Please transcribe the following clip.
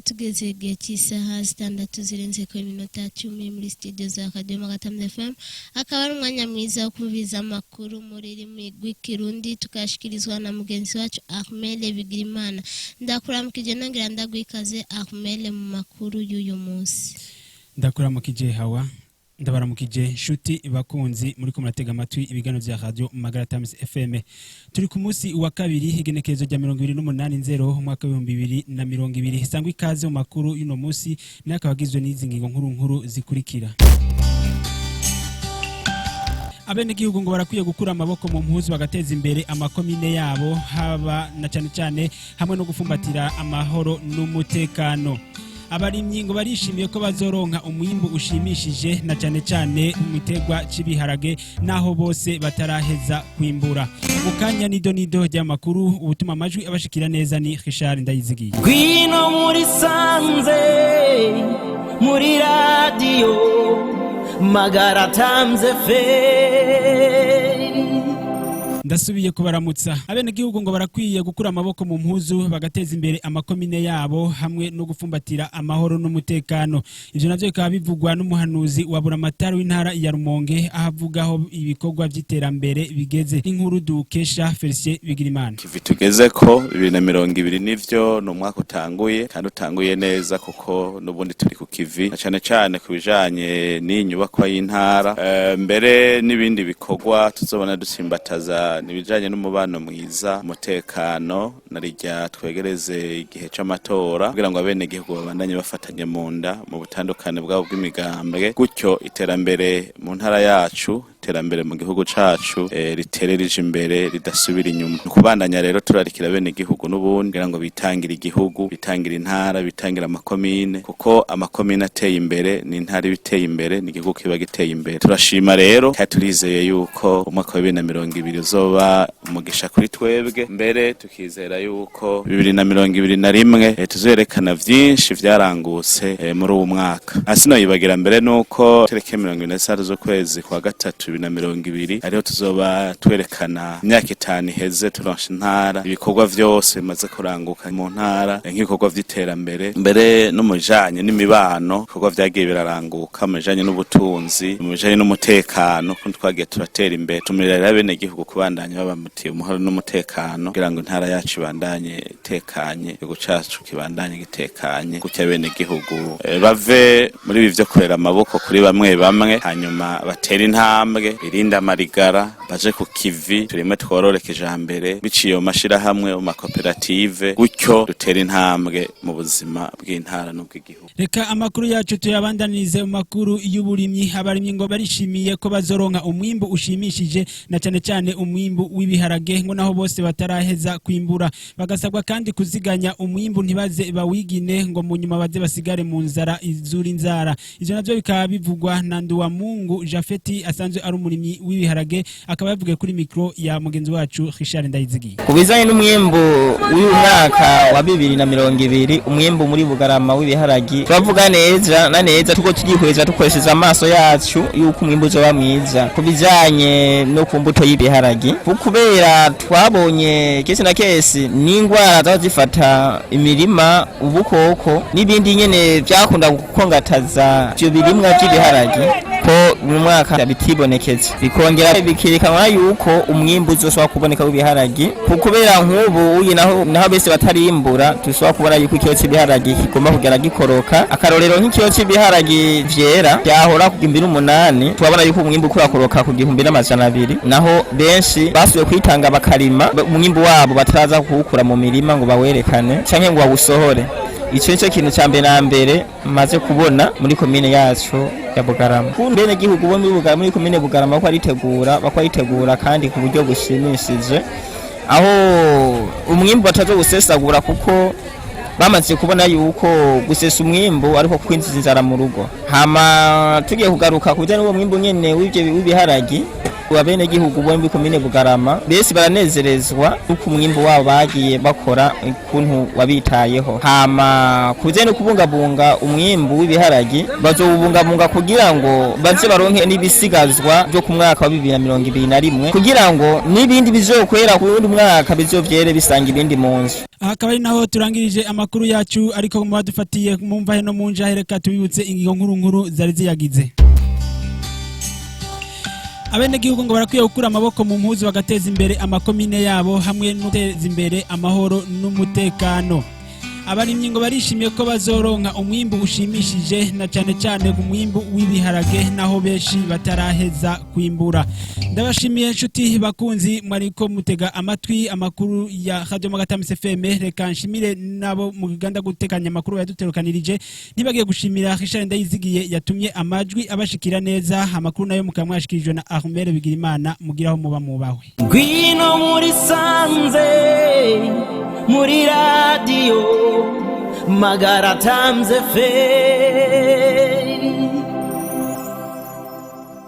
Tugeze igihe cy'isaha 6 zirenze ku iminota 10 muri studio za Radio Magatambe FM, akaba ari umwanya mwiza wo kumviriza amakuru mu rurimi rw'Ikirundi, tukayashikirizwa na mugenzi wacu Ahmed Bigirimana. Ndakuramukije, nongera ndaguha ikaze, Ahmed, mu makuru y'uyu munsi. Ndakuramukije, Hawa, ndabaramukije nshuti bakunzi muri ko muratega amatwi ibiganiro vya Radio Magara Times FM. Turi ku munsi wa kabiri, igenekerezo rya 28 nzero umwaka w'2020. Sangwa ikaze mu makuru y'uno munsi, nayo akaba agizwe n'izi ngingo nkuru nkuru zikurikira: Abenegihugu ngo barakwiye gukura amaboko mu mpuzu bagateza imbere amakomine yabo, haba na cyane cyane hamwe no gufumbatira amahoro n'umutekano. Abarimyi ngo barishimiye ko bazoronka umwimbu ushimishije, na cyane cyane mu giterwa c'ibiharage, naho bose bataraheza kwimbura. Mu kanya nido nido ry'amakuru. Ubutuma amajwi abashikira neza ni Richard Ndayizigiye. Ngwino muri sanze muri radiyo Magara Times FM. Ndasubiye kubaramutsa. Abenegihugu ngo barakwiye gukura amaboko mu mpuzu bagateza imbere amakomine yabo hamwe no gufumbatira amahoro n'umutekano. Ivyo navyo bikaba bivugwa n'umuhanuzi wa buramatari w'intara ya Rumonge, aho avugaho ibikorwa vy'iterambere bigeze. Inkuru dukesha Felicien Bigirimana. Kivi tugeze ko 2020 nivyo, ni umwaka utanguye kandi utanguye neza, kuko n'ubundi turi ku kivi, na cane cane ku bijanye n'iyi nyubakwa y'intara. Mbere n'ibindi bikorwa tuzobona dusimbataza nibijanye n'umubano mwiza, umutekano, na rirya twegereze igihe c'amatora, kugira ngo abenegihugu babandanye bafatanye mu nda mu butandukane bwabo bw'imigambwe, gutyo iterambere mu ntara yacu, iterambere mu gihugu cacu ritere rije imbere, ridasubira inyuma. Ni ukubandanya rero turarikira bene igihugu n'ubundi kugira ngo bitangire igihugu, bitangire intara, bitangire amakomine, kuko amakomine ateye imbere ni intara iba iteye imbere, ni igihugu kiba giteye imbere. Turashima rero kandi turizeye yuko umwaka wa 2020 uzoba umugisha kuri twebwe, mbere tukizera yuko 2021 tuzerekana vyinshi vyarangutse muri uwu mwaka. Asino yibagira mbere nuko tereke 26 z'ukwezi kwa gatatu 2020 ariho tuzoba twerekana imyaka 5 iheze turonse intara, ibikorwa vyose bimaze kuranguka mu ntara, nk'ibikorwa vy'iterambere, mbere no mu bijanye n'imibano, ibikorwa vyagiye biraranguka mu bijanye n'ubutunzi, mu bijanye n'umutekano, kuko twagiye turatera imbere. Tumirira rero abenegihugu kubandanya babamutiye umuhoro n'umutekano, kugira ngo intara yacu ibandanye itekanye, igihugu cacu kibandanye gitekanye, gutyo abenegihugu bave muri ibi vyo kurera amaboko kuri bamwe bamwe, hanyuma batere intambwe, birinde amarigara, baje ku kivi, turime tworore kijambere biciye mu mashirahamwe, mu makoperative, gutyo dutere intambwe mu buzima bw'intara n'ubw'igihugu. Reka amakuru yacu tuyabandanirize mu makuru y'uburimyi. Abarimyi ngo barishimiye ko bazoronka umwimbu ushimishije, na cyane cyane umwimbu w'ibiharage, ngo naho bose bataraheza kwimbura. Bagasabwa kandi kuziganya umwimbu, ntibaze bawigine ngo mu nyuma baze basigare mu nzara izura inzara. Ivyo navyo bikaba bivugwa na Nduwamungu Jafeti, asanzwe ari umurimyi w'ibiharage, akaba yavugiye kuri mikro ya mugenzi wacu Richard Ndayizigiye. Ku bijyanye n'umwimbu w'uyu mwaka wa 2020, umwimbu muri Bugarama w'ibiharagi turavuga neza na neza, tuko turihweza dukoresheje amaso yacu yuko umwimbu uzoba mwiza. Ku bijyanye no ku mbuto y'ibiharagi, kubera twabonye kesi na kesi n'indwara zaba zifata imirima, ubukoko n'ibindi nyene byakunda gukongataza ivyo birimwa by'ibiharagi, ko mu mwaka bitibonekeza, bikongera bikerekanwa yuko umwimbu uzosubira kuboneka w'ibiharagi, kubera nk'ubu uyi naho bese batarimbura, dushobora kubona yuko ikiro cy'ibiharagi kigomba kugera gikoroka. Akarorero, nk'ikiro cy'ibiharagi vyera byahora ku 2008, turabona yuko umwimbu ukurakoroka ku 1200, naho benshi basubiye kwitanga bakarima, umwimbu wabo bataraza kuwukura mu mirima ngo bawerekane canke ngo bawusohore. Ico nico kintu ca mbere na mbere maze kubona muri komine yacu ya Bugarama. Bene gihugu bo muri Bugarama, muri komine Bugarama, ko aritegura, bako aritegura kandi ku buryo bushimishije, aho umwimbu batazo gusesagura, kuko bamaze kubona yuko gusesa umwimbu ariko kwinjiza inzara mu rugo. Hama tugiye kugaruka ku bijyanye n'uwo mwimbu nyene w'ivyo w'ibiharagi, abene gihugu bo muri komine Bugarama bese baranezerezwa uko umwimbu wabo bagiye bakora, ukuntu wabitayeho. Hama ku bijyanye no kubungabunga umwimbu w'ibiharagi, bazowubungabunga kugira ngo baze baronke n'ibisigazwa byo ku mwaka wa 2021, kugira ngo n'ibindi bizokwera ku wundi mwaka bizovyere bisanga ibindi mu nzu. Aha akaba ari naho turangirije amakuru yacu, ariko mu badufatiye mu mvahe no mu njahe, reka tubibutse ingingo nkuru nkuru zari ziyagize. Abenegihugu ngo barakwiye gukura amaboko mu mpuzu bagateza imbere amakomine yabo hamwe no guteza imbere amahoro n'umutekano. Abarimyi ngo barishimiye ko bazoronka umwimbu ushimishije, na cyane cyane umwimbu w'ibiharage, naho benshi bataraheza kwimbura. Ndabashimiye inshuti bakunzi mwariko mutega amatwi amakuru ya Radio Magatamisi FM. Reka nshimire nabo mu ganda gutekanya amakuru yaduterukanirije, ntibagiye gushimira Richard Ndayizigiye yatumye amajwi abashikira neza. Amakuru nayo mukaba mwashikirijwe na Ahmed Bigirimana. Mugiraho muba mubawe. Ngwino muri sanze, muri radiyo Magara Times FM.